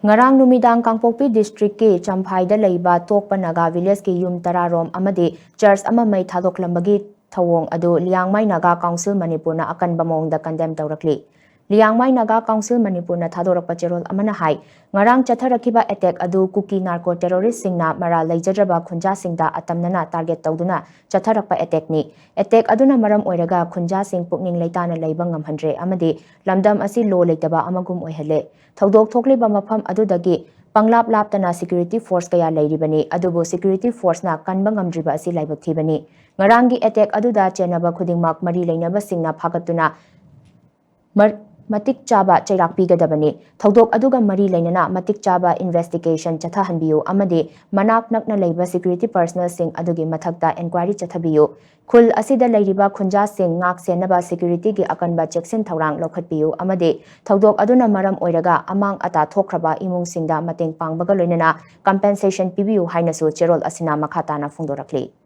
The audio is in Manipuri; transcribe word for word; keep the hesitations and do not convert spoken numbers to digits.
ꯉꯔꯥꯡ ꯅꯨꯃꯤꯗꯥꯡ ꯀꯥꯡꯄꯣꯛꯄꯤ ꯗꯤꯁꯇ꯭ꯔꯤꯛꯀꯤ ꯆꯝꯐꯥꯏꯗ ꯂꯩꯕ ꯇꯣꯛꯄ ꯅꯥꯒꯥ ꯚꯤꯂꯦꯖꯀꯤ ꯌꯨꯝ ꯇꯔꯥꯔꯣꯝ ꯑꯃꯗꯤ ꯆꯔꯆ ꯑꯃ ꯃꯩ ꯊꯥꯗꯣꯛꯂꯝꯕꯒꯤ ꯊꯧꯑꯣꯡ ꯑꯗꯨ ꯂꯤꯌꯥꯡꯃꯥꯏ ꯅꯥꯒꯥ ꯀꯥꯎꯟꯁꯤꯜ ꯃꯅꯤꯄꯨꯔꯅ ꯑꯀꯟꯕ ꯃꯑꯣꯡꯗ ꯀꯟꯗꯦꯝ ꯇꯧꯔꯛꯂꯤ꯫ ꯂꯤꯌꯥꯡꯃꯥꯏ ꯅꯥꯒꯥ ꯀꯥꯎꯟꯁꯤꯜ ꯃꯅꯤꯄꯨꯔꯅ ꯊꯥꯗꯣꯔꯛꯄ ꯆꯦꯔꯣꯜ ꯑꯃꯅ ꯍꯥꯏ, ꯉꯔꯥꯡ ꯆꯠꯊꯔꯛꯈꯤꯕ ꯑꯦꯇꯦꯛ ꯑꯗꯨ ꯀꯨꯀꯤ ꯅꯥꯔꯀꯣ ꯇꯦꯔꯣꯔꯤꯁꯁꯤꯡꯅ ꯃꯔꯥꯜ ꯂꯩꯖꯗ꯭ꯔꯕ ꯈꯨꯟꯖꯥꯁꯤꯡꯗ ꯑꯇꯝꯅꯅ ꯇꯥꯔꯒꯦꯠ ꯇꯧꯗꯨꯅ ꯆꯠꯊꯔꯛꯄ ꯑꯦꯇꯦꯛꯅꯤ꯫ ꯑꯦꯇꯦꯛ ꯑꯗꯨꯅ ꯃꯔꯝ ꯑꯣꯏꯔꯒ ꯈꯨꯟꯖꯥꯁꯤꯡ ꯄꯨꯛꯅꯤꯡ ꯂꯩꯇꯥꯅ ꯂꯩꯕ ꯉꯝꯍꯟꯗ꯭ꯔꯦ ꯑꯃꯗꯤ ꯂꯝꯗꯝ ꯑꯁꯤ ꯂꯣ ꯂꯩꯇꯕ ꯑꯃꯒꯨꯝ ꯑꯣꯏꯍꯜꯂꯦ꯫ ꯊꯧꯗꯣꯛ ꯊꯣꯛꯂꯤꯕ ꯃꯐꯝ ꯑꯗꯨꯗꯒꯤ ꯄꯪꯂꯥꯞ ꯂꯥꯞꯇꯅ ꯁꯦꯀ꯭ꯌꯨꯔꯤꯇꯤ ꯐꯣꯔꯁ ꯀꯌꯥ ꯂꯩꯔꯤꯕꯅꯤ, ꯑꯗꯨꯕꯨ ꯁꯦꯀ꯭ꯌꯨꯔꯤꯇꯤ ꯐꯣꯔꯁꯅ ꯀꯟꯕ ꯉꯝꯗ꯭ꯔꯤꯕ ꯑꯁꯤ ꯂꯥꯏꯕꯛ ꯊꯤꯕꯅꯤ꯫ ꯉꯔꯥꯡꯒꯤ ꯑꯦꯇꯦꯛ ꯑꯗꯨꯗ ꯆꯦꯟꯅꯕ ꯈꯨꯗꯤꯡꯃꯛ ꯃꯔꯤ ꯂꯩꯅꯕꯁꯤꯡꯅ ꯐꯥꯒꯠꯇꯨꯅ ꯃꯔ-, ꯃꯇꯤꯛ ꯆꯥꯕ ꯆꯩꯔꯥꯛ ꯄꯤꯒꯗꯕꯅꯤ꯫ ꯊꯧꯗꯣꯛ ꯑꯗꯨꯒ ꯃꯔꯤ ꯂꯩꯅꯅ ꯃꯇꯤꯛ ꯆꯥꯕ ꯏꯟꯚꯦꯁꯇꯤꯒꯦꯁꯟ ꯆꯠꯊꯍꯟꯕꯤꯌꯨ ꯑꯃꯗꯤ ꯃꯅꯥꯛ ꯅꯛꯅ ꯂꯩꯕ ꯁꯦꯀ꯭ꯌꯨꯔꯤꯇꯤ ꯄꯔꯁꯅꯦꯜꯁꯤꯡ ꯑꯗꯨꯒꯤ ꯃꯊꯛꯇ ꯏꯟꯀ꯭ꯋꯥꯏꯔꯤ ꯆꯠꯊꯕꯤꯌꯨ꯫ ꯈꯨꯜ ꯑꯁꯤꯗ ꯂꯩꯔꯤꯕ ꯈꯨꯟꯖꯥꯁꯤꯡ ꯉꯥꯛ ꯁꯦꯟꯅꯕ ꯁꯦꯀ꯭ꯌꯨꯔꯤꯇꯤꯒꯤ ꯑꯀꯟꯕ ꯆꯦꯛꯁꯤꯟ ꯊꯧꯔꯥꯡ ꯂꯧꯈꯠꯄꯤꯌꯨ ꯑꯃꯗꯤ ꯊꯧꯗꯣꯛ ꯑꯗꯨꯅ ꯃꯔꯝ ꯑꯣꯏꯔꯒ ꯑꯃꯥꯡ ꯑꯇꯥ ꯊꯣꯛꯈ꯭ꯔꯕ ꯏꯃꯨꯡꯁꯤꯡꯗ ꯃꯇꯦꯡ ꯄꯥꯡꯕꯒ ꯂꯣꯏꯅꯅ ꯀꯝꯄꯦꯟꯁꯦꯁꯟ ꯄꯤꯕꯤꯌꯨ ꯍꯥꯏꯅꯁꯨ ꯆꯦꯔꯣꯜ ꯑꯁꯤꯅ ꯃꯈꯥ ꯇꯥꯅ ꯐꯣꯡꯗꯣꯔꯛꯂꯤ꯫